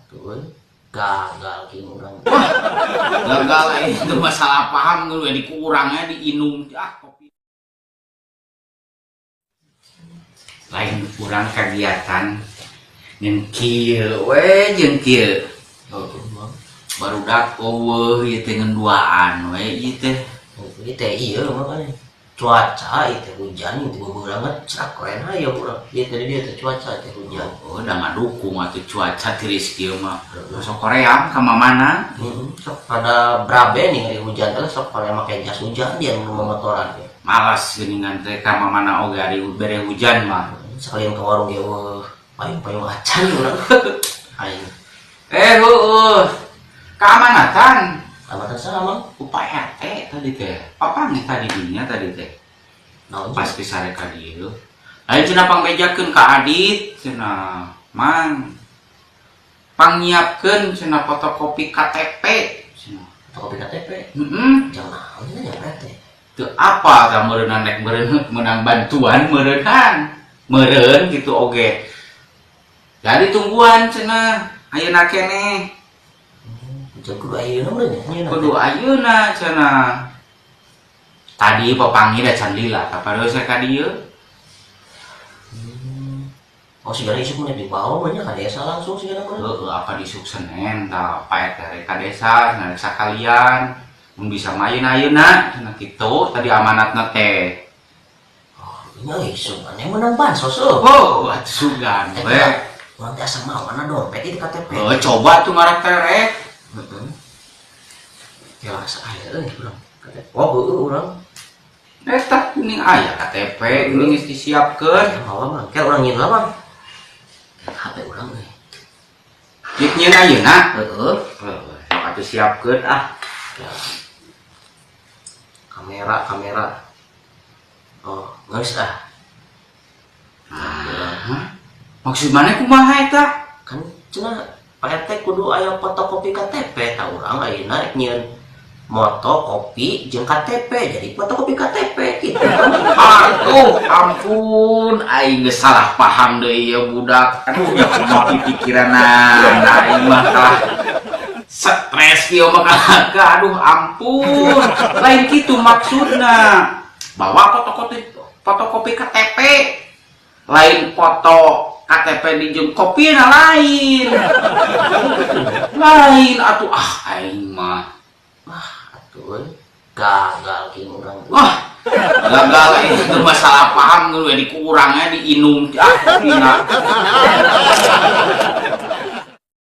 Atuh euy, gagal kieu urang. Gagal itu masalah paham geus dikurangnya diinum ah kopi. Lain kurang kegiatan ngan kieu we jeung kieu. Heuh, Mang. Barudak eueuh ieu teh ngan duaan we ieu teh. Ieu teh ieu mah kan cuaca ieu teh hujan ieu teh bebeurang cerak keren aya urang. Ieu teh dieu teh cuaca teh hujan. Oh, da ngadukung atuh cuaca tiris kieu mah. Sok koream ka mamana? Heeh, sok pada brabe nih hari hujan teh sok pada make jas hujan dia nu motoran ge. Malas geuningan teh ka mamana oge ari bere hujan mah. Sekalian ke warung ge eueuh payung-payung acan urang. Aing. Heueuh. Keamanatan. Amatan saha, Mang? Ku Pak RT tadi teh. Papanggih tadi dinya tadi teh. Naon? Pas pisare ka dieu. Lain cenah pangbejakeun ka Adit cenah, Mang. Pangnyiapkeun cenah fotokopi KTP cenah. Fotokopi KTP. Heeh. Jangan naon nya Pak RT. Teu apa ka meureunna nek meureun meunang bantuan meureunhan. Meureun gitu oge. Jadi tungguan cenah ayeuna keneh. Jadi kudu ayeuna meureun nya nyeuna. Kudu ayeuna cenah. Tadi papanggih da can lila kapan saya ka dieu. Oh, sigana isuk mah dibawa mah nya ka desa langsung sigana mah. Heeh, apa disuk Senin tah Pak RT rek ka desa cenah rek sakalian. Mun bisa mah ayeuna-ayeuna cenah kitu tadi amanatna teh. Oh, nya isuk maneh menang bansos eueuh. Oh, atuh sugan we. Urang teh asa mawana dompet di KTP. Oh, coba tuh ngarak terek. Heeh. Ya asa aya euy urang. KTP. Oh, heueuh urang. Eta kuning aya KTP geuning geus disiapkeun. Ya mawa mah, ke urang nyieun lah, Bang. HP urang euy. Jek nyieun ayeuna. Heeh. Heeh, sok atuh siapkeun ah. Ya. Kamera, kamera. Oh, geus ah. Hah? Maksud mana kumaha eta? Kan cenah Pak RT kudu aya fotokopi KTP tah urang ayeuna rek nyieun motokopi jeung KTP jadi fotokopi KTP gitu. Aduh, ampun, aing geus salah paham deui ieu budak. Aduh, ya kumaha pikiranna aing mah kalah stres kieu mah kalah. Aduh, ampun. Lain kitu maksudna. Bawa fotokopi fotokopi KTP. Lain foto KTP di jeung kopina lain. Lain atuh ah aing mah. Wah, atuh euy. Gagal kieu urang. Wah, gagal itu masalah paham geus dikurangnya diinum ah kopina.